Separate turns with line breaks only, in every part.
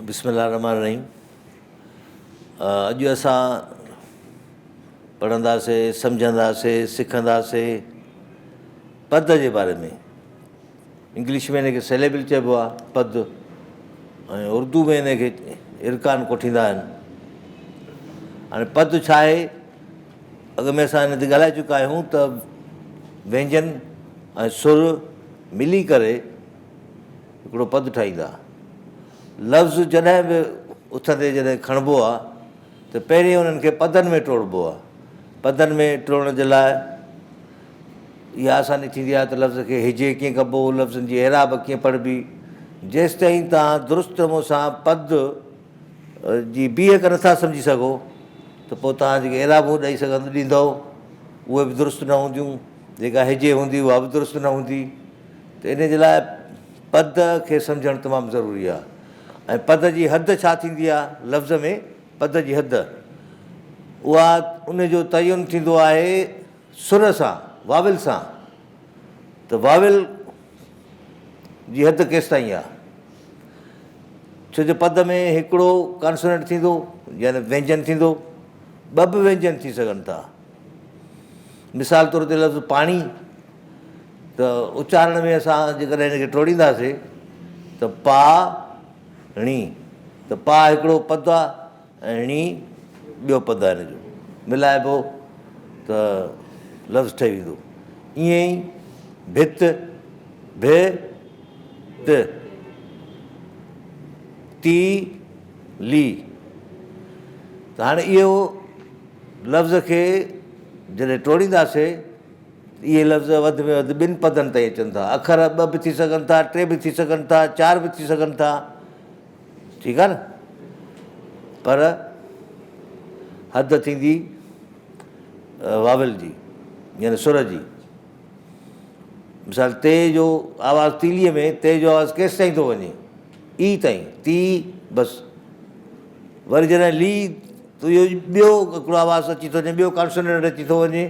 بسم الله الرحمٰن الرحيم اڄ اسان پڙهنداسي سمجهنداسي سکنداسي پد جي باري ۾ انگلش ۾ هن کي سيليبل چئبو آهي پد ۽ اردو ۾ هن کي ارڪان ڪوٺيندا آهن. هاڻي پد ڇا آهي؟ اڳ ۾ اسان هن تي ڳالهائي چڪا آهيون ته وينجن ۽ سر ملي ڪري هڪڙو پد ٺاهيندا. لفظ جڏهن به اٿندي جڏهن کڻبو آهي ته پهرين انهن کي پدن ۾ ٽوڙبو آهي. پدن ۾ ٽوڙڻ جي لاء اها آساني ٿيندي آهي ته لفظ کي هجي ڪيئن ڪبو، لفظن جي اعراب ڪيئن پڙهبي. جيستائين توهان درست نموني سان پد جي بيهڪ نٿا سمجهي سگهو ته پوء توهان جيڪي اعرابون ڏئي سگهندو ڏيندؤ اهي به درست نه هونديون، جيڪا هجي هوندي اها به درست نه هوندي ته ان جي لاء پد کي سمجهڻ تمام ضروري آهي ۽ پد جي حد ڇا ٿيندي آهي لفظ ۾ پد جي حد اها ان جو تعين ٿيندو آهي سر سان، واول سان، ته واول جي حد ڪيستائين آ؟ ڇو جو پد ۾ هڪڙو ڪانسوننٽ ٿيندو يعني وينجن ٿيندو، ٻه به وينجن ٿي سگهن ٿا. مثال طور تي لفظ پاڻي ته اچارڻ ۾ اسان جيڪڏهن هن کي ٽوڙينداسي ته پا ڻي ته پا هڪڙو پد آ ۽ ڻي ٻيو پد آهي هن جو ملائبو ته لفظ ٺهي ويندو. ائين ئي ڀت، ڀ، ت، تي، لي ته هاڻي اهو لفظ کي جڏهن ٽوڙينداسي ته اهي لفظ وڌ ۾ وڌ ٻن پدن تائين اچن ٿا. اکر ٻه به ٿي سگهن ٿا، ٽي به ٿي سگهن ٿا، چار به ٿي سگهن ٿا. ٺيڪ آ نه پر حد ٿيندي واول جي يعني سر جي مثال تي جو آواز تيليء ۾ تي جو آواز ڪيس تائين ٿو وڃي اي تائين تي بس وري جڏهن لي ته اهو ٻيو هڪڙو آواز اچي ٿو وڃي ٻيو ڪانسوننٽ اچي ٿو وڃي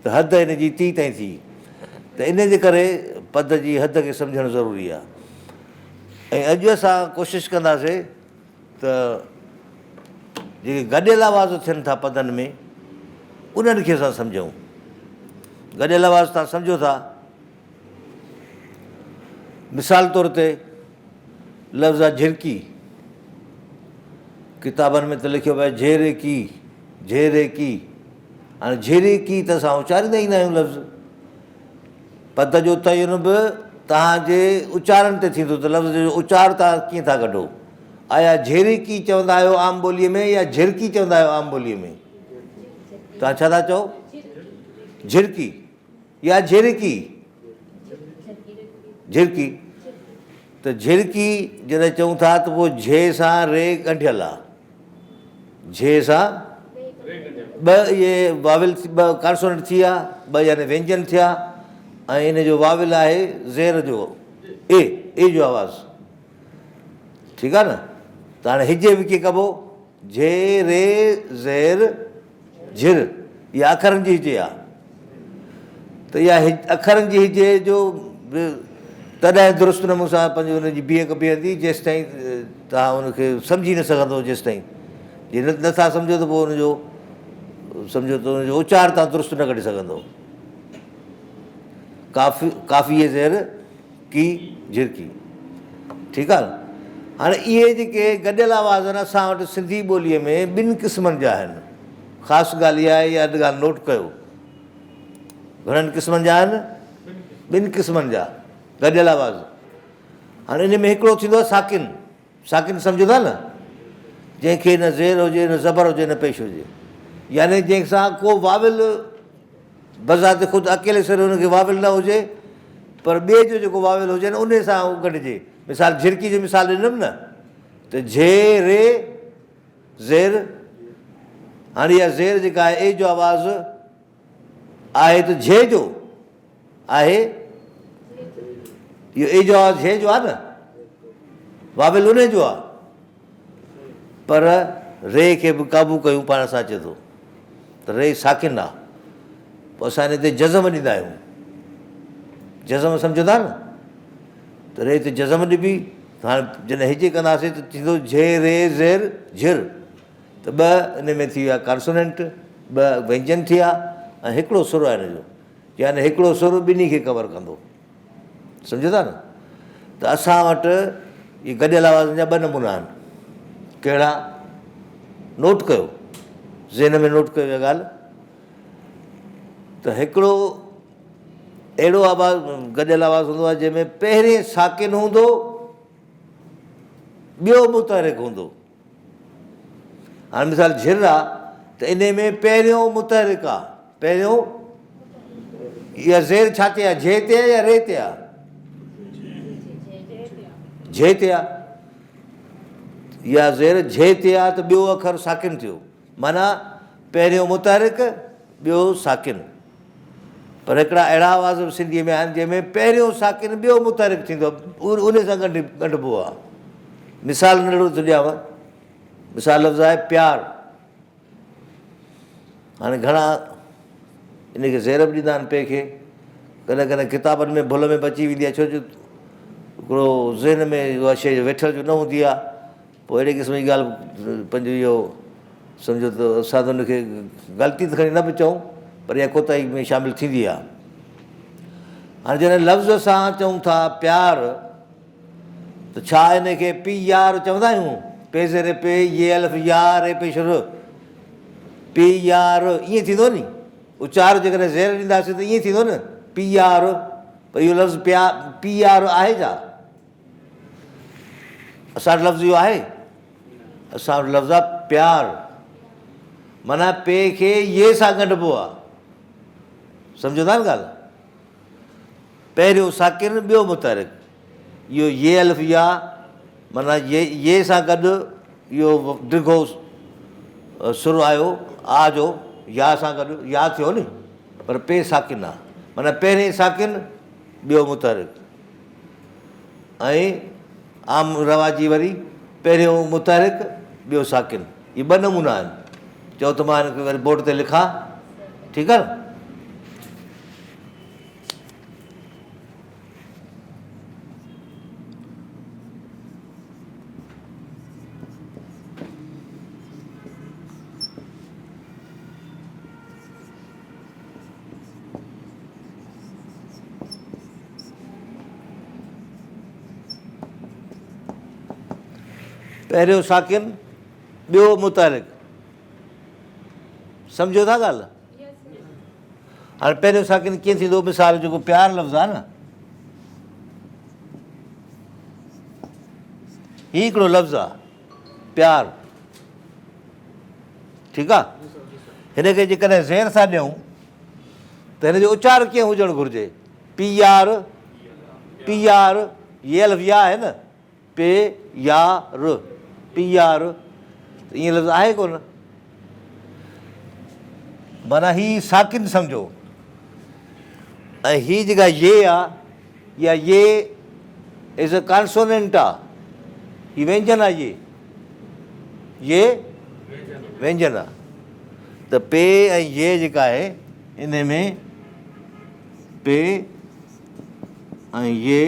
ته حد هن جي تي تائين ٿي ته ان جي ڪري پد جي حد کي سمجهڻ ضروري آهي ۽ اڄ اسان ڪوشش ڪنداسين ته جيڪي گڏيل آواز ٿين ٿا پدن ۾ انهن کي اسان سمجهون. گڏيل آواز توهان سمجهو ٿا. مثال طور تي لفظ آهي جهرڪي. ڪتابن ۾ ته لکيو پيو آهي جهرڪي جهرڪي. هاڻي جهرڪي ته اسان اچاريندا ئي نه آهيون لفظ. پد جو تعين به توهان جي اچارن تي ٿيندو ته لفظ جو اچار توهان ڪيئن ٿا ڪڍو. آيا جهرڪي چوندا آهيو عام ٻوليء ۾ يا جهرڪي چوندا آهيو عام ٻوليء ۾؟ توهان ڇا ٿا چئو؟ جهرڪي يا جهرڪي؟ جهرڪي ته جهرڪي جڏهن چئون ٿا ته پوء جهي سان ري ڳنڍيل آهي. جي سان ٻه اهي واول ٻه ڪانسوننٽ ٿي ويا ٻه يعني وينجن ٿيا ۽ ان جو واول آهي زير جو اي اي جو آواز ٺيڪ آهي نه ته هاڻي هجي به ڪيئن ڪبو جي ري زير جھر اها اکرن جي هجي آ ته اها اکرن جي هجي جو به تڏهن درست نموني سان پنهنجو ان جي بيهڪ بيهندي جيستائين توهان ان کي سمجهي نه سگهندو جيستائين جي نٿا سمجهو ته پوء ان جو سمجهو ته ان جو اچار توهان درست نه ڪڍي سگهندو ڪافي ڪافي زير ڪي جھرڪي. ٺيڪ آ نه. هاڻي اهي جيڪي گڏيل آواز آهن اسان وٽ سنڌي ٻوليء ۾ ٻن قسمن جا آهن. خاص ڳالهه اها آهي اها ڳالهه نوٽ ڪيو. گهڻن قسمن جا آهن؟ ٻن قسمن جا گڏيل آواز. هاڻي ان ۾ هڪڙو ٿيندو آهي ساڪن. ساڪن سمجهو ٿا نه؟ جنهن کي نه زير هجي نه زبر هجي نه پيش هجي. يعني جنهن سان ڪو واول بذات خود اڪيلي سر ان کي واول نه هجي پر ٻئي جو جيڪو واول هجي نه انهي سان هو ڳنڍجي. مثال جھرڪي جو مثال ڏنم نه ته جھي ري زير هاڻي اها زير جيڪا آهي اي جو آواز آهي ته جھي جو آهي اهو اي جو آواز جھي جو آهي نه واول انهي جو آهي پر ري کي به قابو ڪيون پاڻ سان اچي ٿو ته ري ساڪن آهي پوء اسان هن تي جزم ڏيندا آهيون جزم سمجهو ٿا نه ته ري تي جزم ڏبي ته ته هاڻي جڏهن هجي ڪنداسين ته ٿيندو جهي ري زير جھر ته ٻه ان ۾ ٿي ويا ڪانسوننٽ، ٻه وينجن ٿيا ۽ هڪڙو سر آهي ان جو، يعني هڪڙو سر ٻنهي کي ڪور ڪندو. سمجهو ٿا نه؟ ته اسان وٽ اهي گڏيل آوازن جا ٻه نمونا آهن. ڪهڙا؟ نوٽ ڪيو، ذهن ۾ نوٽ ڪيو اها ڳالهه ته هڪڙو اهڙو آواز گڏيل آواز هوندو آهي جنهن ۾ پهرين ساڪن هوندو ٻيو متحرڪ هوندو. هاڻي مثال جھر آ ته انهي ۾ پهريون متحرڪ آ پهريون يا زير ڇا تي آ جھي تي آ يا ري تي آ جھي تي آ يا زير جھي تي آ ته ٻيو اکر ساڪن ٿيو معنيٰ پهريون متحرڪ ٻيو ساڪن پر هڪڙا اهڙا آواز به سنڌيء ۾ آهن جنهن ۾ پهريون ساڪن ٻيو متحرڪ ٿيندو آهي ان سان ڳنڍ ڳنڍبو آهي. مثال ننڍڙو ٿو ڏيانو مثال لفظ آهي پيار هاڻي گهڻا ان کي زير به ڏيندا آهن پي کي ڪڏهن ڪڏهن ڪتابن ۾ ڀل ۾ بچي ويندي آهي ڇو جو هڪڙو ذهن ۾ اها شيء ويٺل جو نه هوندي آهي پوء اهڙي قسم جي ڳالهه پنهنجو اهو سمجهو ته اسان ته ان کي غلطي ته کڻي نه به چئون پر اها ڪوتاهي ۾ شامل ٿيندي آهي. هاڻي جڏهن لفظ اسان چئون ٿا پيار ته ڇا ان کي پي يار چوندا آهيون؟ پي زير پي يي الف يا ري پيش ر پي يار ائين ٿيندو ني اچار جيڪڏهن زير ڏينداسين ته ائين ٿيندو نه پي يار پر اهو لفظ پيا پي يار آهي ڇا؟ اسان وٽ لفظ اهو آهي؟ اسان وٽ لفظ آهي پيار معنيٰ پي کي يي سان ڳنڍبو آهي سمجهو ٿا نه ڳالهه پهريون ساڪن ٻيو متحرڪ اهو يي الف يا معنيٰ يي يي سان گڏ اهو ڊگهو سر آيو آ جو يا سان گڏ يا ٿيو ني پر پي ساڪن آ معنيٰ پهرين ساڪن ٻيو متحرڪ ۽ عام رواجي وري پهريون متحرڪ ٻيو ساڪن اهي ٻه نمونا آهن چئو ته مان هن کي وري بورڊ تي لکان ٺيڪ آهي نه پهريون ساڪن ٻيو متحرڪ سمجهو ٿا ڳالهه هاڻي پهريون ساڪن ڪيئن ٿيندو مثال جيڪو پيار لفظ آهي نه هي هڪڙو لفظ آهي پيار ٺيڪ آهي هن کي جيڪڏهن زير سان ڏيون ته هن جو اچار ڪيئن هجڻ گهرجي؟ پي آر، پي آر، هي الف يا آهي نه، پي يا ر، پي آر، ته ائين لفظ آهي ڪونه. معنيٰ هي ساڪن سمجهو ۽ هي جيڪا يي آ يا يي از اي ڪانسوننٽ آ، هي وينجن آ يي، يي وينجن آ. ته پي ۽ يي جيڪا آهي انهي ۾ پي ۽ يي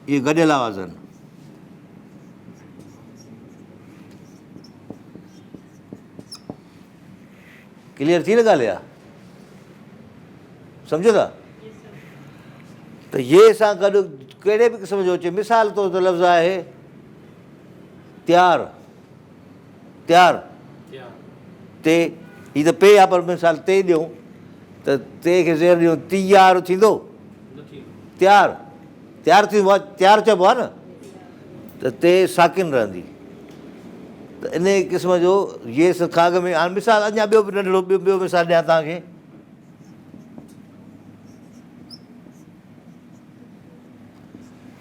اهي گڏيل آواز آهن. ڪليئر ٿي نه ڳالهه اها سمجهو ٿا ته يي سان گڏ ڪهڙي به قسم جو اچي مثال طور ته لفظ آهي تيار تيار تي هي ته پي آ پر مثال تي ڏيون ته تي کي زير ڏيون تيار ٿيندو تيار تيار ٿيندو آ تيار چئبو آ نه ته تي ساڪن رهندي ته ان قسم جو يس کان اڳ ۾ هاڻي مثال اڃا ٻيو به ننڍڙو ٻيو ٻيو مثال ڏيان توهان کي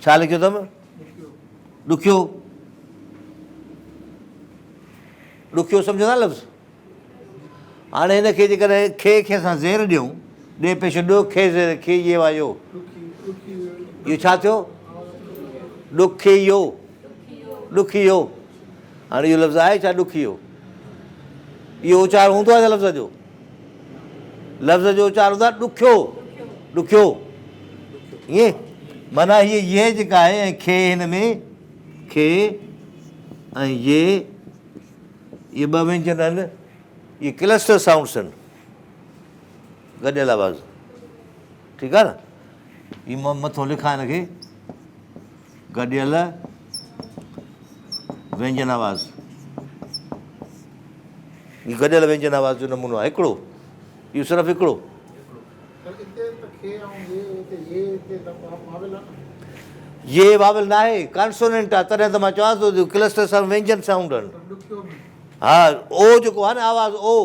ڇا لکيو اٿم ڏکيو ڏکيو سمجهو ٿا لفظ هاڻي هن کي جيڪڏهن کي کي اسان زير ڏيون ڏي پيش ڏ کي زير کي يي وا يو اهو ڇا ٿيو ڏکيو ڏکيو هاڻي اهو لفظ آهي ڇا ڏکيو اهو اچار هوندو آهي لفظ جو لفظ جو اچار هوندو آهي ڏکيو ڏکيو ائين معنيٰ هيء ي جيڪا آهي ۽ کي هن ۾ کي ۽ ي اهي ٻه وينجن آهن، اهي ڪلسٽر سائونڊس آهن، گڏيل آواز. ٺيڪ آهي نه؟ هي مان مٿو لکان هن کي گڏيل وينجن آواز. هي گڏيل وينجن آواز جو نمونو آهي هڪڙو، اهو صرف هڪڙو. يي واول ناهي، ڪانسوننٽ آهي، تڏهن ته مان چوان ٿو ته ڪلسٽر سائونڊ وينجن سائونڊ آهن. ها او جيڪو آهي نه آواز او،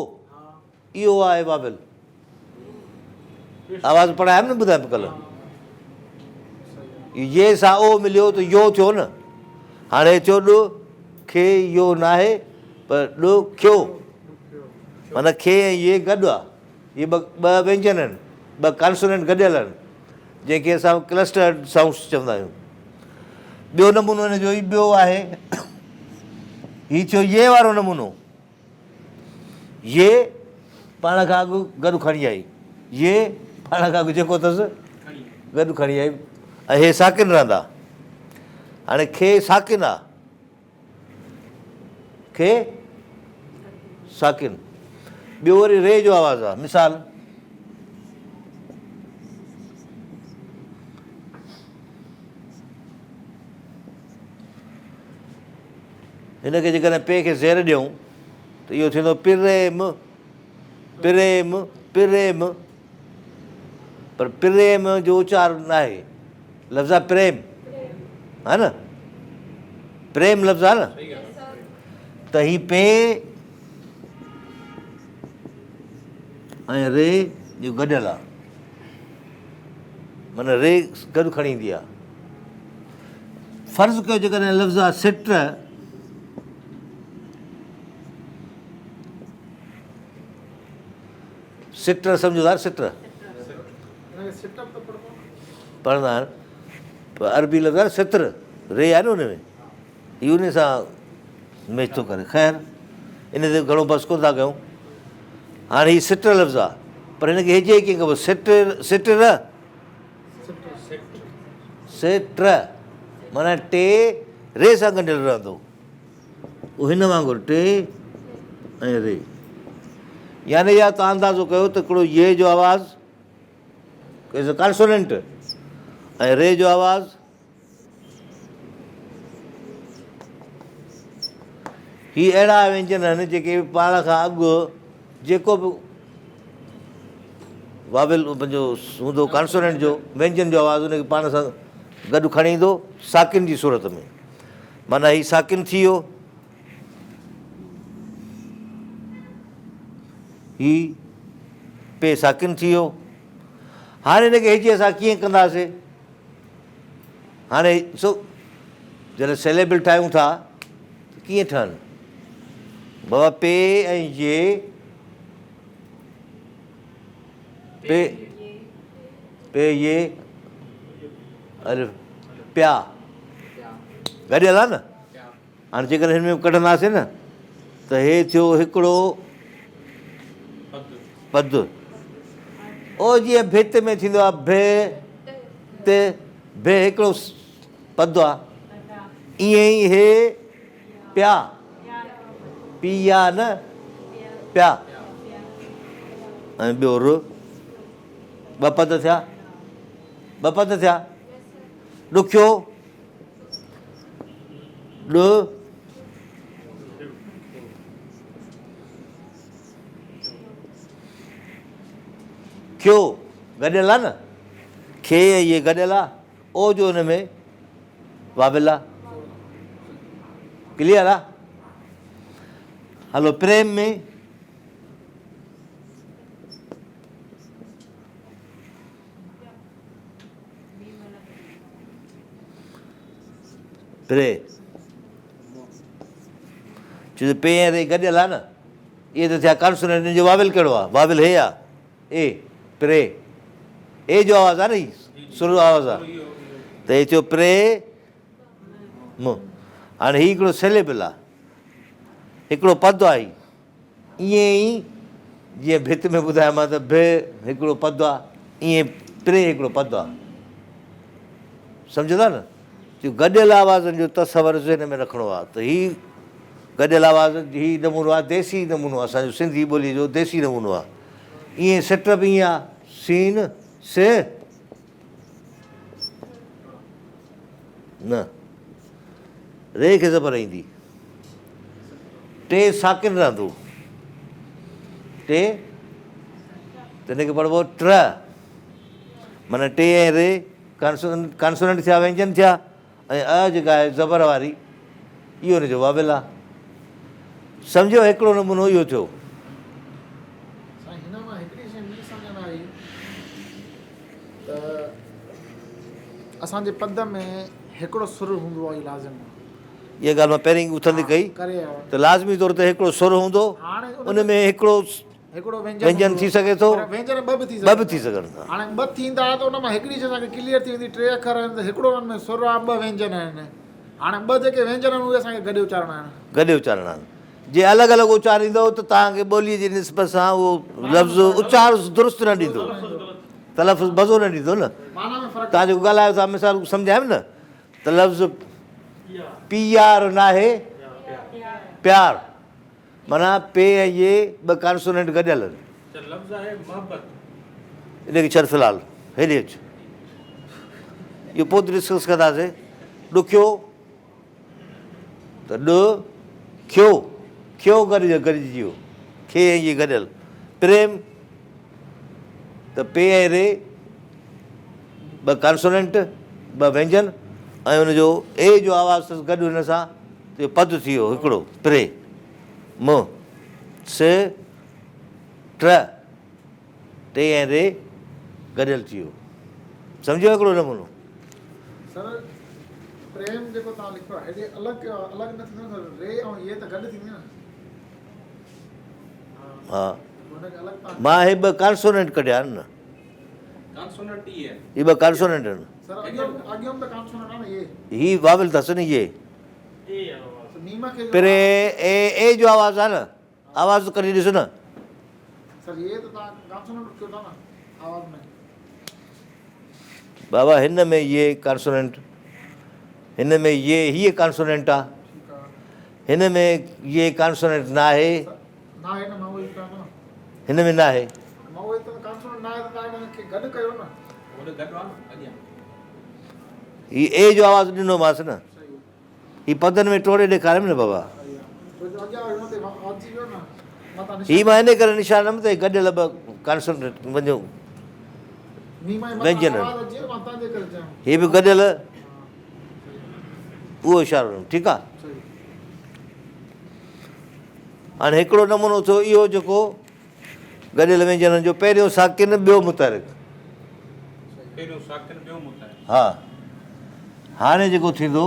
اهو آهي واول. آواز پڙهايم نه ٻڌايم ڪلهه. يي سان او مليو ته يو ٿيو نه. هاڻي ٿيو ڏ کي يو ناهي پر ڏ کيو، معنيٰ کي ۽ يي گڏ آهي. اهي ٻه ٻه وينجن آهن، ٻه ڪانسوننٽ گڏيل آهن، جنهن کي اسان ڪلسٽرڊ سائونڊس چوندا آهيون. ٻيو نمونو ان جو ئي ٻيو آهي، هي ٿيو يي وارو نمونو. يي پاڻ کان اڳ گڏ کڻي آئي، يي پاڻ کان اڳ جيڪو اٿس گڏ کڻي آئي ۽ هي ساڪن رهندا. هاڻي کي ساڪن آ، کي ساڪن، ٻيو وري ري جو آواز آ. مثال هن کي جيڪڏهن پي کي زير ڏيون ته اهو ٿيندو پريم، پريم، پريم. پر پريم جو اچار ناهي، لفظ آهي پريم، ها نه؟ پريم لفظ آهي نه؟ ته هي پي ۽ ري جو گڏيل آهي، معنيٰ ري گڏ کڻي ايندي آهي. فرض ڪيو جيڪڏهن لفظ آهي سٽ، سٽر سمجهو ٿا سٽر پڙهندا آهن پر عربي لفظ آهي ستر، ري آهي نه ان ۾ هي ان سان ميچ ٿو ڪري. خير ان تي گهڻو بحث ڪونه ٿا ڪيون. هاڻي هي سٽر لفظ آهي پر هن کي هجي ڪيئن ڪبو؟ سٽر، سٽر، سٽر معنيٰ ٽي ري سان ڳنڍيل رهندو. اهو هن وانگر ٽي ۽ ري. يعني يا توهان اندازو ڪيو ته هڪڙو يي جو آواز از اي ڪانسوننٽ ۽ ري جو آواز هي اهڙا وينجن آهن جيڪي پاڻ کان اڳ جيڪو به واول پنهنجو هوندو ڪانسوننٽ جو وينجن جو آواز ان کي پاڻ سان گڏ کڻي ايندو ساڪن جي صورت ۾، معنيٰ هي ساڪن ٿي ويو، هي پي ساڪن ٿي ويو. هاڻي هن کي هجي اسان ڪيئن ڪنداسي؟ هاڻي سو جڏهن سيليبل ٺاهيون ٿا ته ڪيئن ٺهن؟ بابا پي ۽ جي پي پي يي الف پيا گڏيل آهي نه. هاڻي جيڪڏهن هن ۾ ڪڍنداسين نه ته هي ٿيو هڪڙو پد. او جيئن ڀت ۾ ٿيندو آهي ڀ ت ڀ هڪڙو پد آهي، ائين ئي هي پيا، پيا نه پيا، ۽ ٻيو ر، ٻه پد ٿيا، ٻه پد ٿيا. ڏکيو ڏ کيو گڏيل آ نه، کي ۽ يي گڏيل آ، او جو ان ۾ واول آ. ڪليئر آ؟ هلو پريم ۾ پري ڇو جو پي ۽ ري گڏيل آ نه، اهي ته ٿيا ڪانسوننٽ، ان جو واول ڪهڙو آ؟ واول هي آ، اي، پري، اي جو آواز آ نه، هي سر جو آواز آ، ته هي ٿيو پري م. هاڻي هي هڪڙو سيليبل آ، هڪڙو پد آ هي، ائين ئي جيئن ڀت ۾ ٻڌايومانء ته ڀ هڪڙو پد آ، ائين پري هڪڙو پد آ. سمجهندا نه؟ اهو گڏيل آوازن جو تصور ذهن ۾ رکڻو آهي ته هي گڏيل آواز هي نمونو آهي ديسي نمونو آهي اسان جو سنڌي ٻوليء جو ديسي نمونو آهي. ائين سٽ به ائين آهي سين س نه ري کي زبر ايندي ٽي ساڪن رهندو ٽي ته هن کي پڙهبو ٽر معنيٰ ٽي ۽ ري ڪانسوننٽ ٿيا وينجن ٿيا ۽ ا جيڪا آهي زبر واري اهو ان جو واول آهي. سمجهيو هڪڙو نمونو اهو ٿيو.
سائين هن مان هڪڙي شيء ٻي سمجهه ۾ آئي ته اسان جي پد ۾ هڪڙو سر هوندو آهي لازم آهي.
اها ڳالهه مان پهرين اٿندي ڪئي ته لازمي طور تي هڪڙو سر هوندو ان ۾ هڪڙو
هڪڙو
وينجن ٿي سگهي ٿو،
پر وينجن ٻه به ٿي
ٻه به ٿي سگهن ٿا.
هاڻي ٻه ٿيندا ته ان مان هڪڙي شيء اسان کي ڪليئر ٿي ويندي، ٽي اکر آهن ته هڪڙو انهن ۾ سر آهي، ٻه وينجن آهن. هاڻي ٻه جيڪي وينجن آهن اهي اسان کي گڏي اچارڻا آهن.
گڏي اچارڻا آهن. جي الڳ الڳ اچاريندؤ ته توهان کي ٻوليء جي نسبت سان اهو لفظ اچار درست نه ڏيندو، تلفظ مزو نه ڏيندو نه.
معنيٰ ۾ فرق.
توهان جيڪو ڳالهايو ٿا مثال سمجهايم نه ته لفظ پيار ناهي پيار. معنيٰ پ ۽ ي ٻه ڪانسوننٽ گڏيل آهن.
ته لفظ آهي محبت.
ان کي ڇڏ في الحال هيڏي اچ. اهو پوء ڊسڪس ڪنداسين. ڏکيو ته ڏ کيو، کيو گڏ گڏجي ويو، کي ۽ ي گڏيل. پريم ته پ ۽ ر ٻه ڪانسوننٽ، ٻه وينجن ۽ ان جو اي جو آواز اٿس گڏ هن سان ته اهو پد ٿي ويو هڪڙو پري، م، س، ٽ، ٽي ۽ ري گڏيل ٿي ويو. سمجهيو هڪڙو نمونو.
سر پريم جيڪو توهان لکيو آهي هيڏي الڳ الڳ نه ٿيندو نه سر ري ۽ يي ته گڏ ٿيندي نه.
ها مان هي ٻه ڪانسوننٽ ڪڍيا آهن نه.
ڪانسوننٽ ئي آهن.
هي ٻه ڪانسوننٽ آهن.
سر اڳيون اڳيون ته ڪانسوننٽ آهي نه يي.
هي واول اٿس نه يي. پر اي اي جو آواز آهي نه آواز ڪڍي ڏس نه. بابا هن ۾ يي ڪانسوننٽ هن ۾ يي هيء ڪانسوننٽ آ هن ۾ يي ڪانسوننٽ ناهي هن ۾ ناهي. هي اي جو آواز ڏنومانس نه. هي پدن ۾ ٽوڙي ڏيکاريم نه بابا. هي مان انهي ڪري نشان ڏنم ته هي گڏيل ٻه ڪانسوننٽ وڃو وينجن آهن. هي به گڏيل اهو اشارو ڏنم ٺيڪ آ. هاڻي هڪڙو نمونو ٿيو اهو جيڪو گڏيل وينجنن جو پهريون ساڪن ٻيو متحرڪ.
پهريون ساڪن ٻيو متحرڪ.
ها هاڻي جيڪو ٿيندو.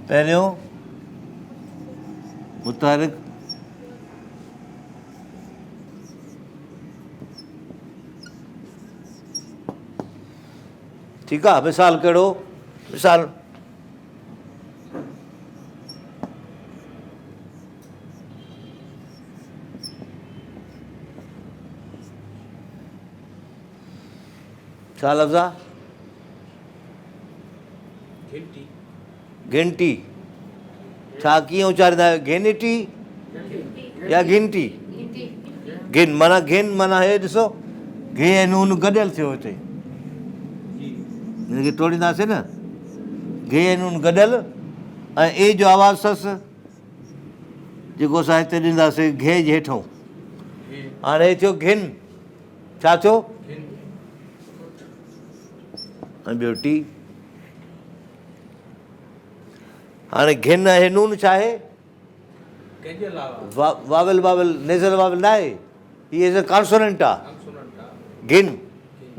پهريون متحرڪ. ٺيڪ آ مثال ڪهڙو مثال ڇا لفظ آ
گهنٽي
گهنٽي ڇا ڪيئن اچاريندا آهيو گهنٽي يا گهنٽي گهن معنيٰ گهن معنيٰ هي ڏسو گهي ۽ نون گڏيل ٿيو هتي هن کي ٽوڙينداسين نه گهي ۽ نون گڏيل ۽ اي جو آواز اٿس جيڪو اسان هتي ڏينداسين گهي جي هيٺون هاڻي هي ٿيو گهن ڇا ٿيو ۽ ٻيو ٽي هاڻي گهن ۽ نون ڇا آهي؟ واول واول نيزل واول نه آهي هي ايز اي ڪانسوننٽ آ گهن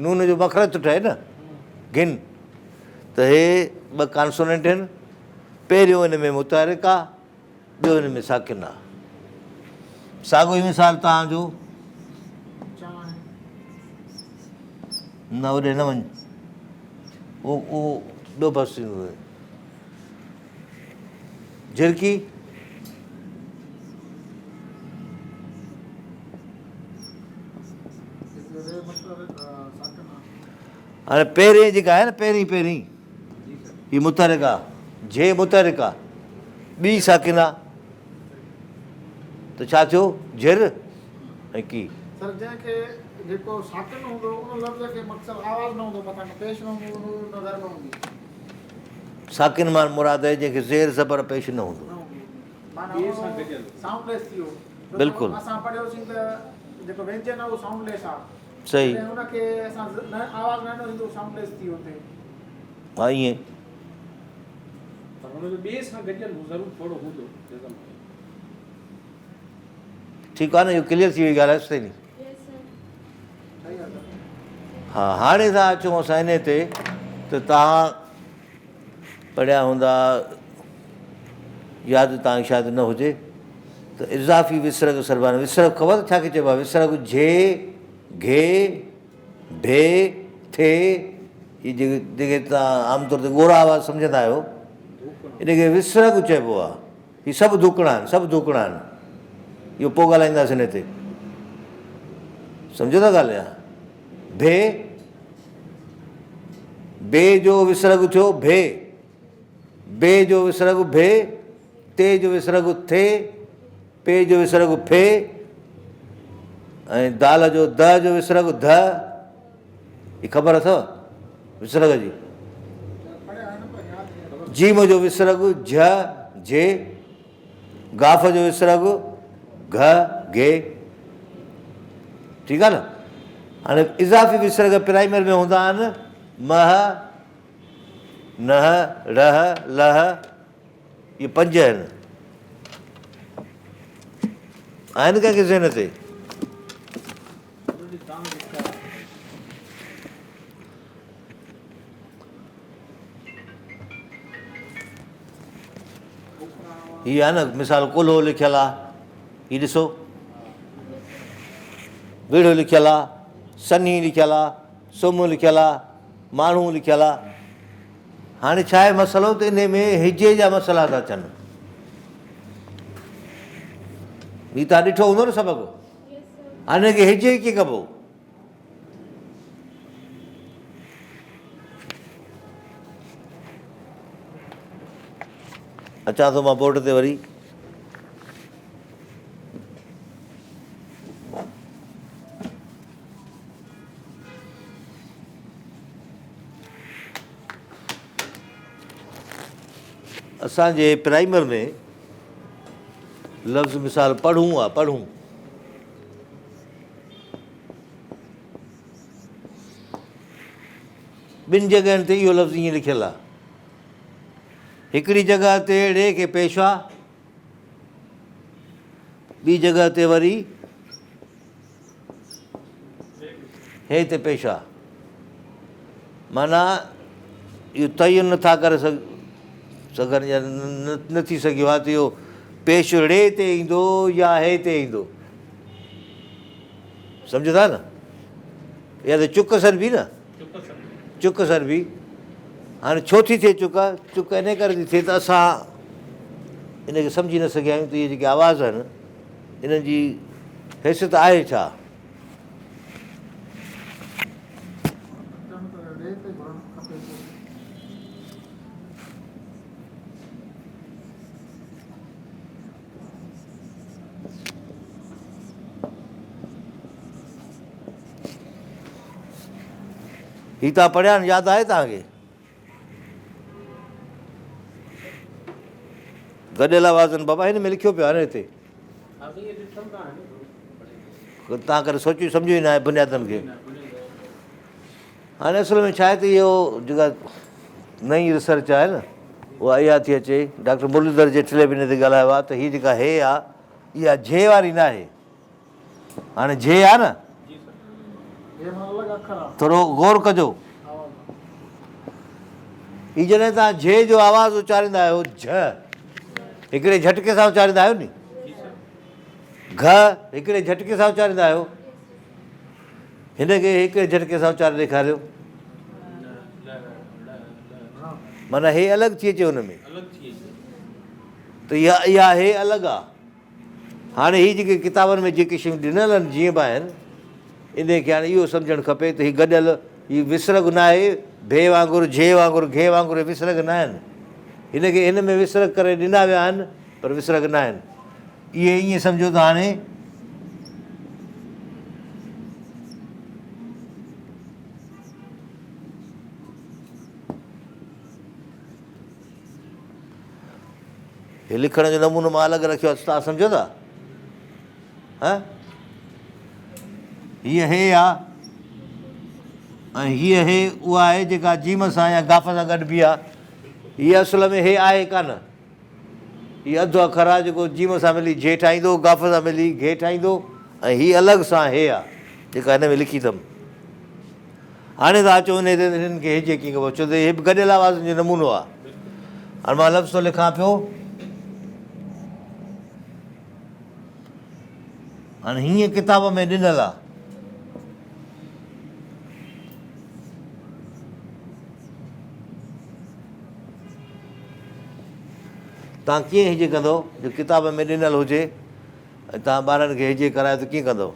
نون جو مخرج ٿو ٺهي نه گهن ته هي ٻه ڪانسوننٽ آهن پهريون ان ۾ متحرڪ آ ٻيو ان ۾ ساڪن آ ساڳو ئي مثال توهان جو نه اوڏي نه وڃ او او ٻيو بس ٿيندو. جهرڪي. هاڻي پهرين جيڪا آهي نه پهرين پهرين هي متحرڪ آ جي متحرڪ آ ٻي ساڪن آ ته ڇا ٿيو جھر ۽ ڪي.
سر جنهن کي جيڪو ساڪن هوندو ان لفظ کي مقصد آواز نه هوندو مٿان نه پيش نه هوندو نه زر نه هوندي.
ساڪن مان مراد آهي جنهن کي زير زبر پيش نه هوندو.
نه هوندو معنيٰ
ٻي سان گڏيل.
سائونڊ ليس ٿي ويو.
بلڪل.
اسان پڙهيوسين ته جيڪو وينجن آهي اهو سائونڊ ليس آهي.
صحيح.
جڏهن ان کي اسان نه آواز نه ڏنو ٿيندو سائونڊ ليس ٿي ويو اتي.
ها ائين.
پر ان جو ٻئي سان گڏيل ضرور ٿورو هوندو جزم.
ٺيڪ آ نه اهو ڪليئر ٿي وئي ڳالهه آهستي. ها هاڻي ٿا اچون اسان انهي تي ته توهان پڙهيا هوندا ياد توهان کي شايد نه هجي ته اضافي وسرڳ سربان وسرڳ خبر اٿو ڇا کي چئبو آهي وسرڳ جھي گھي ڀي ٿي هي جيڪي جيڪي توهان عام طور تي ڳورا آواز سمجهندا آهيو ان کي وسرڳ چئبو آهي هي سڀ ڌوڪڻا آهن، سڀ ڌوڪڻا آهن. اهو پوء ڳالهائينداسين هن تي. سمجهو ٿا ڳالهه يا؟ ڀي، بي جو وسرڳ ٿيو ڀي، بي جو وسرڳ ڀي، تي جو وسرڳ ٿي، پي جو وسرڳ ڦي ۽ دال جو د جو وسرڳ ڌ. هي خبر اٿو وسرڳ جي؟ جيم جو وسرڳ جھ، جي، گاف جو وسرڳ گھ، گي. ٺيڪ آ نه؟ هاڻي اضافي وسرڳ پرائمر ۾ هوندا آهن مه، نه، ره، له، اهي پنج آهن. آهن ڪنهن کي ذهن تي؟ هي آهي نه مثال ڪلهو لکيل آهي هي ڏسو ويڙهو لکيل آهي سنهي لکيل آهي سم لکيل آهي ماڻهو لکيل آهي هاڻي ڇا آهي مسئلو ته انهي ۾ هجي جا مسئلا ٿا اچن هي تان ڏٺو هوندو نه سبق هاڻي هن کي هجي ڪيئن ڪبو؟ اچان ٿو مان بورڊ تي وري. اسان جي پرائمر ۾ لفظ مثال پڙهون آ پڙهون. ٻن جڳهين تي اهو لفظ ائين لکيل آ. هڪڙي جڳهه تي ڙي کي پيش آ، ٻي جڳهه تي وري هي تي پيش آ. معنيٰ اهو تعين نٿا ڪري سگهن يا نه ٿي سگهيو آهي ته اهو پيش ڙي تي ايندو يا هي تي ايندو. سمجهو ٿا نه؟ يا ته چڪ سڏبي نه؟ چڪ سڏبي. هاڻي ڇو ٿي ٿئي چڪ؟ چڪ ان ڪري ٿي ٿئي ته اسان ان کي سمجهي نه سگهيا آهيون ته اهي جيڪي آواز آهن انهن جي حيثيت آهي ڇا؟ هي توهان پڙهيا آهن ياد آهي توهان کي؟ گڏيل آوازن بابا هن ۾ لکيو پيو آهي نه هتي توهان ڪڏهن سوچيو سمجهيو ئي نه آهي بنيادن کي هاڻي اصل ۾ ڇا آهي ته اهو جيڪا نئين ريسرچ آهي نه اها اها ٿي اچي ڊاڪٽر مرليڌر جيٽلي به ان تي ڳالهايو آهي ته هي جيڪا هي آهي اها جي واري نه آهي هاڻي جي آهي نه ٿورو غور ڪجو هي جڏهن توهان جي جو آواز اچاريندا آهيو جھ هڪڙي جهٽڪي سان اچاريندا آهيو ني گھ هڪڙي جهٽڪي سان اچاريندا آهيو هن کي هڪڙي جهٽڪي سان اچاري ڏيکاريو. معنيٰ هي الڳ ٿي اچي ان ۾.
الڳ ٿي اچي.
ته اها اها هي الڳ آ. هاڻي هي جيڪي ڪتابن ۾ جيڪي شيون ڏنل آهن جيئن به آهن انهي کي هاڻي اهو سمجهڻ کپي ته هي گڏيل هي وسرڳ ناهي ڀي وانگر جھي وانگر گھي وانگر هي وسرڳ ناهن. هن کي هن ۾ وسرڳ ڪري ڏنا ويا آهن پر وسرڳ ناهن. اهي ائين سمجهو ته هاڻي. هي لکڻ جو نمونو مان الڳ رکيو آهي توهان سمجهو ٿا ها هيء هي آ ۽ هيء هي اها آهي جيڪا جيم سان يا گاف سان گڏبي آ هيء اصل ۾ هي آهي ڪانه هي اڌ اکر آ جيڪو جيم سان ملي جي ٺاهيندو، گاف سان ملي گهي ٺاهيندو ۽ هي الڳ سان هي آ جيڪا هن ۾ لکي اٿم. هاڻي ٿا اچون انهي تي ته هنن کي هجي ڪيئن ڪبو ڇو ته هي به گڏيل آوازن جو نمونو آ. هاڻي مان لفظ ٿو لکان پيو. هاڻي هيئن ڪتاب ۾ ڏنل آ. توهان ڪيئن هجي ڪندؤ جو ڪتاب ۾ ڏنل هجي ۽ توهان ٻارن کي هجي ڪرايو ته ڪيئن ڪندؤ؟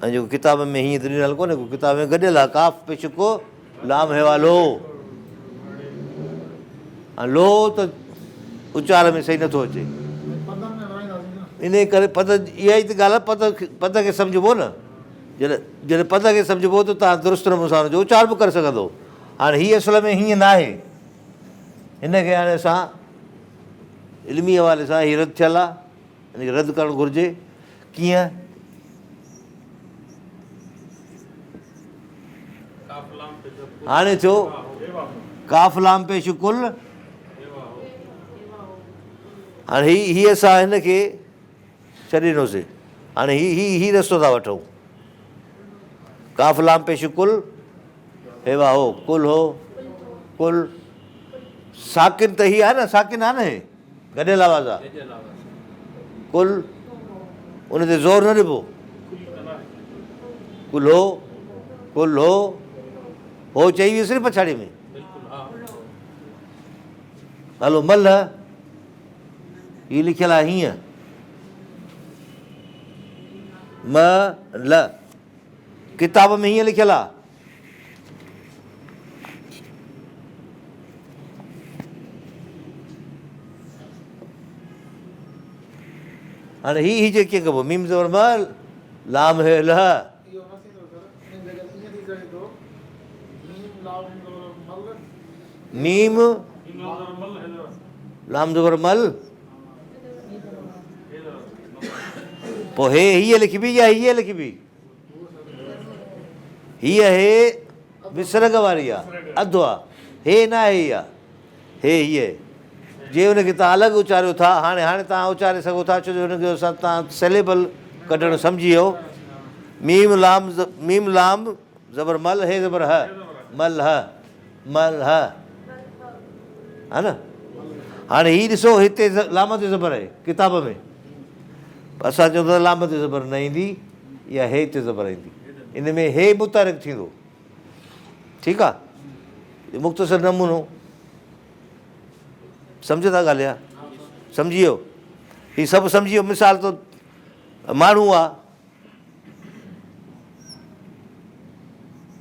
۽ جيڪو ڪتاب ۾ هيئن ته ڏنل ڪونهي ڪو ڪتاب ۾ گڏيل آهي ڪاف پيش ڪو لام هيوا لو ۽ لو ته اچار ۾ صحيح نٿو اچي انهي ڪري پد اها ئي ته ڳالهه آهي پد پد کي سمجهبو نه جڏهن جڏهن پد کي سمجهبو ته توهان درست نموني سان ان جو اچار به ڪري سگهندو هاڻي هي اصل ۾ هيئن ناهي هن کي هاڻي اسان علمي حوالي سان هي رد ٿيل آهي ان کي رد ڪرڻ گهرجي ڪيئن؟ هاڻي ٿيو ڪاف لام پيش ڪل هاڻي هي هي اسان هن کي ڇڏي ڏنوسي هاڻي هي هي هي رستو ٿا وٺون ڪاف لام پيش ڪل هي وا هو ڪل هو ڪل ساڪن ته هي آهي نه ساڪن آهي نه هي گڏيل آواز آ. ڪل ان تي زور نه ڏبو. ڪلهو ڪلهو هو چئي ويس نه پڇاڙي ۾. هلو ملهه هي لکيل آهي هيئن م ل ڪتاب ۾ هيئن لکيل آهي. هاڻي هي هي جي ڪيئن ڪبو ميم زبر م لام هي له ميم لام زبر مل پوء هي هيء لکبي يا هيء لکبي هيء هي وسرڳ واري آ، اڌ آ، هي ناهي اها، هي هيء. جي ان کي توهان الڳ اچاريو ٿا، هاڻي هاڻي توهان اچاري سگهو ٿا، ڇو جو ان کي اسان توهان سيليبل ڪڍڻ سمجهي ويو. ميم لام ميم لام زبر مل هي زبر هه مل هه مل هه ها نه هاڻي هي ڏسو هتي لام تي زبر آهي ڪتاب ۾ اسان چئون ٿا لام تي زبر نه ايندي يا هي تي زبر ايندي ان ۾ هي متحرڪ ٿيندو ٺيڪ آ مختصر نمونو سمجھو ٿا ڳالهه يا سمجھي ويو هي سڀ سمجھي ويو مثال تو ماڻهو آ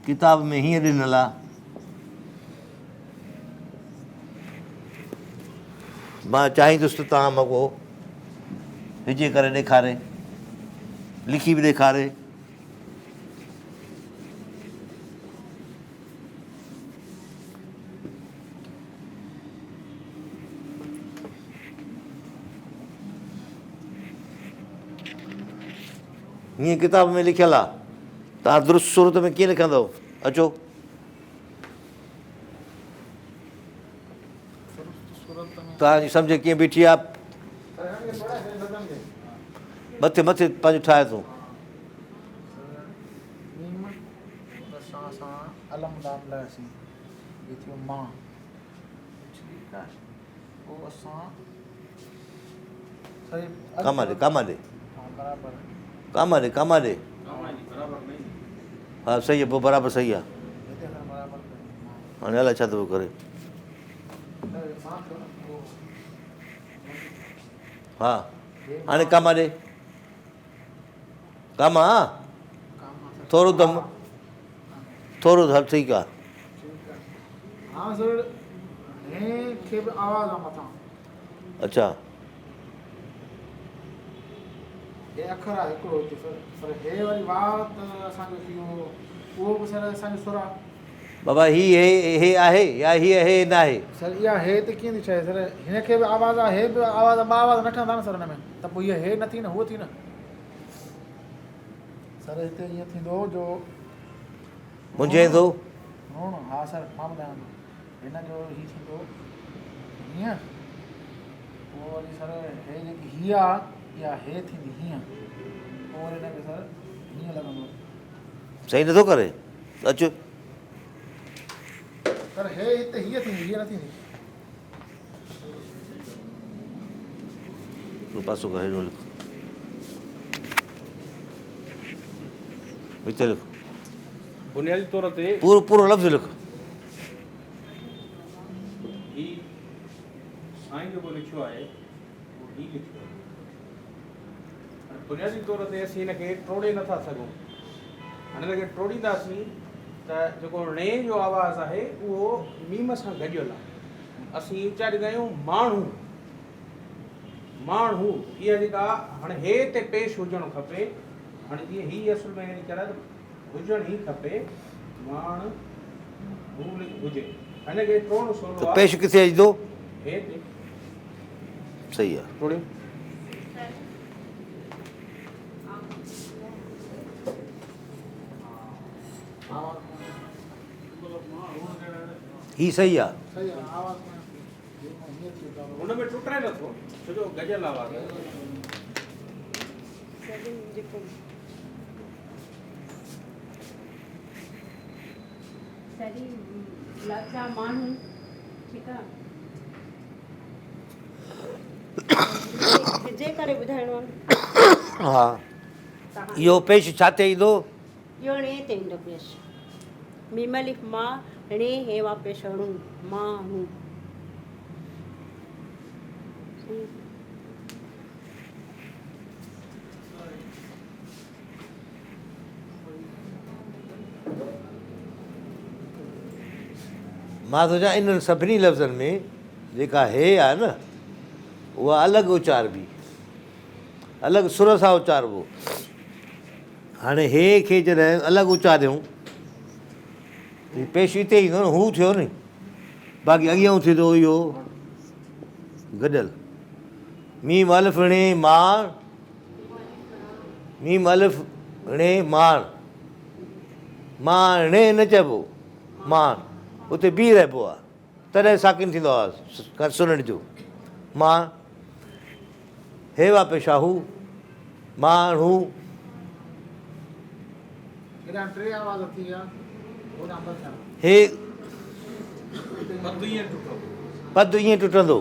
ڪتاب ۾ هيئن ڏنل آ مان چاهيندس ته توهان مان ڪو هجي ڪري ڏيکاري لکي به ڏيکاري هيئن ڪتاب ۾ لکيل آ توهان درست صورت ۾ ڪيئن لکندؤ اچو توهان جي سمجهه ڪيئن بيٺي آ مٿي مٿي پنهنجو ٺاهي ٿو ڪاما ڏي ڪاما ڏي ڪاما ڏي ڪاما ڏي ها صحيح آهي پوء برابر صحيح آهي هاڻي الائي ڇا ٿو ڪري ها هاڻي ڪاما ڏي ڪاما ٿورو دم ٿورو هل ٺيڪ آهي اڇا.
هي اکر آهي هڪڙو هتي سر پر هي وري واء ته اسان جو ٿي ويو اهو به سر اسان جو سر آهي.
بابا هي هي هي آهي يا هي هي ناهي.
سر اها هي ته ڪيئن ٿي ٺهي سر هن کي به آواز آهي هي به آواز آهي ٻه آواز نه ٺهندا نه سر هن ۾ ته پوء هيء هي نه ٿي نه هوء ٿي نه. سر هتي ائين ٿيندو جو
منجهين ٿو.
روڻ ها سر مان ٻڌايان ٿو. هن جو هي ٿيندو هيئن پوء وري سر هي جيڪي هي آ اها هي ٿيندي هيئن پوء وري هن کي سر هيئن لڳندو.
صحيح نٿو ڪري اچ.
سر هي هتي هيئن ٿيندي هيئن نه ٿيندي.
تون پاسو ڪر هيڏو لک وچ لک.
بنيادي طور تي.
پورو پورو لفظ لک.
هي سائين جيڪو لکيو آهي اهو هي لکيو آهي. هاڻي بنيادي طور تي اسين هن کي ٽوڙي نه ٿا سگهون. هاڻي هن کي ٽوڙينداسين ته جيڪو ڻي جو آواز آهي اهو ميم سان گڏيل آهي. اسين اچاريندا آهيون ماڻهو ماڻهو اها جيڪا هاڻي هي تي پيش هجڻ کپي. هاڻي جيئن هي اصل ۾ يعني چريا ته هجڻ ئي کپي ماڻ هو هجي هن کي ٽوڙڻ سولو
ته پيش ڪٿي اچدو؟
هي تي
صحيح آ.
ٽوڙيو.
هي صحيح آ.
هن ۾ ٽٽري نٿو ڇو جو گڏيل آواز آهي.
سري لاچا ماڻهو ٺيڪ آ هجي ڪري ٻڌائڻو آ
ها اهو پيش ڇا تي ايندو؟
اهو ڻي تي ايندو پيش ميم الف ما ڻي هي وا پيش ڻو ماڻهو.
مان ٿو چوان انهن سڀني لفظن ۾ جيڪا هي آهي نه اها الڳ اچاربي، الڳ سر سان اچاربو. هاڻي هي کي جڏهن الڳ اچاريون ته هي پيش اتي ايندو نه هو ٿيو ني، باقي اڳيان ٿيندو اهو گڏيل. ميم الف ڻي ماڻ، ميم الف ڻي ماڻ، ماڻ ڻي نه چئبو، ماڻ اتي بيهي رهبو آهي تڏهن ساڪن ٿيندو آواز ڪنسوننٽ جو ماڻ هي وا پيش آ هو ماڻهو.
هيڏانهن ٽي آواز ٿي ويا هوڏانهن ٻه ٿيا.
هي
پد ائين ٽٽندو.
پد ائين ٽٽندو.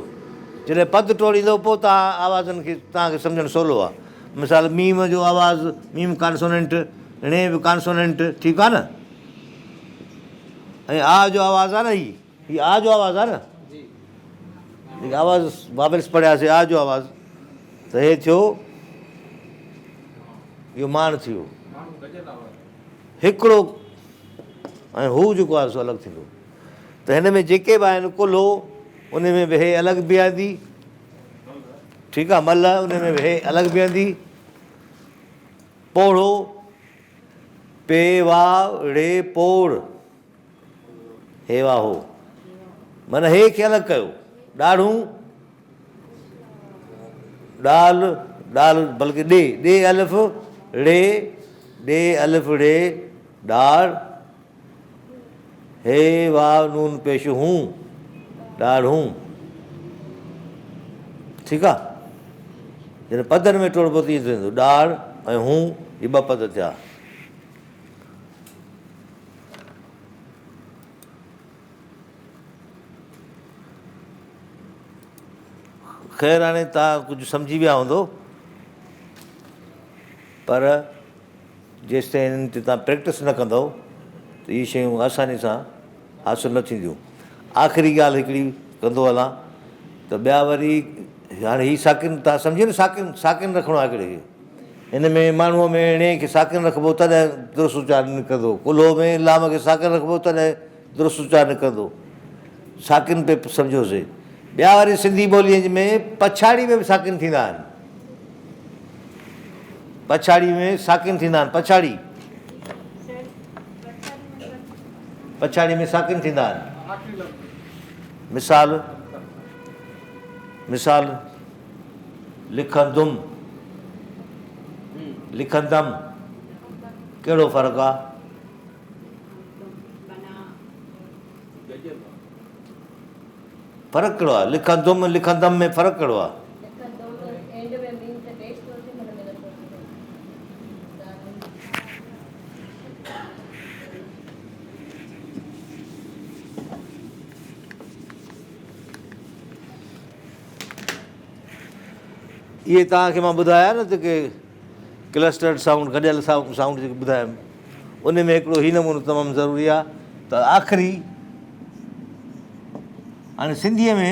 جڏهن پد ٽوڙيندو پوء توهان آوازن کي توهان کي سمجهڻ سولو آهي. مثال ميم جو آواز ميم ڪانسوننٽ، ڻي به ڪانسوننٽ ٺيڪ آهي نه؟ ۽ آ جو آواز آهي نه هي هي آ جو آواز آهي نه؟ جيڪي آواز واويلس پڙهياسي آ جو آواز ته هي ٿيو اهو ماڻ ٿي ويو هڪڙو ۽ هو جيڪو آهي سو الڳ ٿيندو ته هن ۾ جيڪي به آهن ڪلهو ان ۾ به هي الڳ بيهندي ٺيڪ آهي مل ان ۾ به هي الڳ بيهندي پوڙهو پي واء ڙي پوڙ هي وا هو معنيٰ هي کي الڳ ڪيو ڏاڙهون ڏال ڏال بلڪه ڏي ڏي الف ڙي ڏي الف ڙي ڏاڙ هي واو نون پيش هون ڏاڙهون ٺيڪ آ جڏهن پدن ۾ ٽوڙبو ته ائين ٿيندو ڏاڙ ۽ هون هي ٻه پد ٿيا. خير هاڻي توهان ڪجهه سمجهي ويا هوندو پر جيستائين انهن تي توهان پريڪٽس نه ڪندؤ ته اهي شيون آساني سان حاصل نه ٿينديون. آخري ڳالهه هڪڙي ڪندو هلان ته ٻيا وري هاڻي هي ساڪن توهان سمجهي نه ساڪن ساڪن رکڻو آهي هڪڙي کي ان ۾ ماڻهوء ۾ ڻي کي ساڪن رکبو تڏهن درست اچار نڪرندو ڪلهو ۾ لام کي ساڪن رکبو تڏهن درست اچار نڪرندو ساڪن پي سمجهيوسي ٻيا وري سنڌي ٻوليء ۾ پڇاڙي ۾ به ساڪن ٿيندا آهن پڇاڙي ۾ ساڪن ٿيندا آهن پڇاڙي پڇاڙي ۾ ساڪن ٿيندا آهن مثال مثال لکندم لکندم ڪهڙو فرق آ فرق ڪهڙو آ لکندم لکندم ۾ فرق ڪهڙو آ اهي توهان کي مان ٻڌايا نه ته ڪي ڪلسٽرڊ سائونڊ گڏيل سائونڊ جيڪي ٻڌايم ان ۾ هڪڙو هي نمونو تمام ضروري آهي ته آخري هاڻي سنڌيء ۾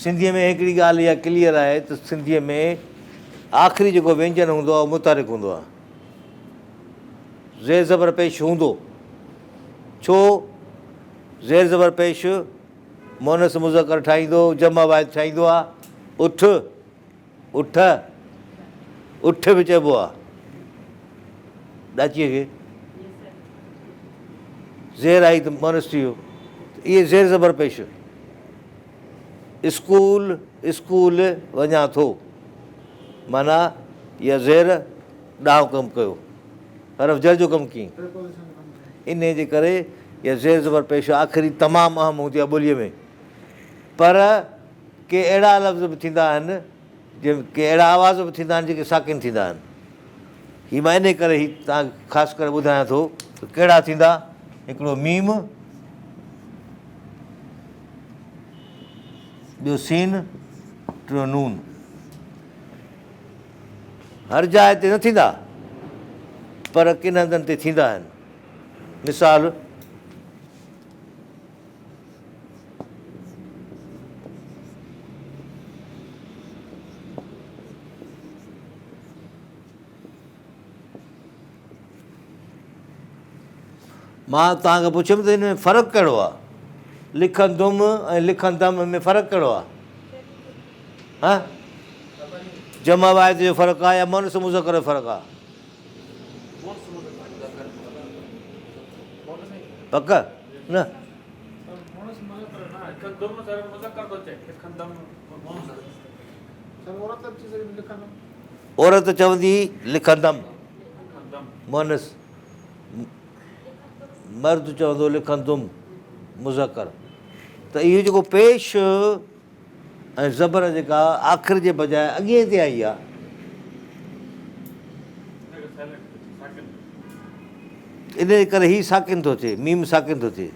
سنڌيء ۾ هڪڙي ڳالهه اها ڪليئر آهي ته سنڌيء ۾ آخري جيڪو وينجن هوندو آهي اهو متحرڪ هوندو آهي زير زبر پيش هوندو ڇو زير زبر پيش مونث مذڪر ٺاهيندو جمع واحد ٺاهيندو آهي اٺ اٺ اٺ به چئبو آهي ڏاچيء کي زير آئي ته مونث ٿي ويو اهي زير زبر پيش اسڪول اسڪول وڃان ٿو معنيٰ اها زير ڏانهن ڪم ڪيو حرف جر جو ڪم ڪيئي انهيء جي ڪري اها زير زبر پيش آخري تمام اهم هوندي آهي ٻوليء ۾ پر ڪي اهڙا لفظ به ٿيندا آهن جنهن ڪي اهڙا آواز به ٿيندا آهن جيڪي ساڪن ٿيندا آهن. هي مان انهيء ڪري هي توهان کي خاص ڪري ٻڌايان ٿو ته ڪهڙا ٿيندا، هڪڙو ميم، ٻيو سين، ٽيون نون. هر جاء تي نه ٿيندا پر ڪن هنڌن تي ٿيندا آهن. مثال. مان توهان کان پڇيم ته ان ۾ فرق ڪهڙو آهي؟ لکندم ۽ لکندم ۾ فرق ڪهڙو آهي؟ ها؟ جمع واحد جو فرق آهي يا مؤنث مذڪر جو فرق آهي؟ پڪ نه؟ عورت چوندي لکندم مؤنث مرد چوندو لکندم مذڪر ته اهو جيڪو پيش ۽ زبر جيڪا آخر جي بجاء اڳئين تي آئي آهي ان جي ڪري هي ساڪن ٿو ٿئي ميم ساڪن ٿو ٿئي.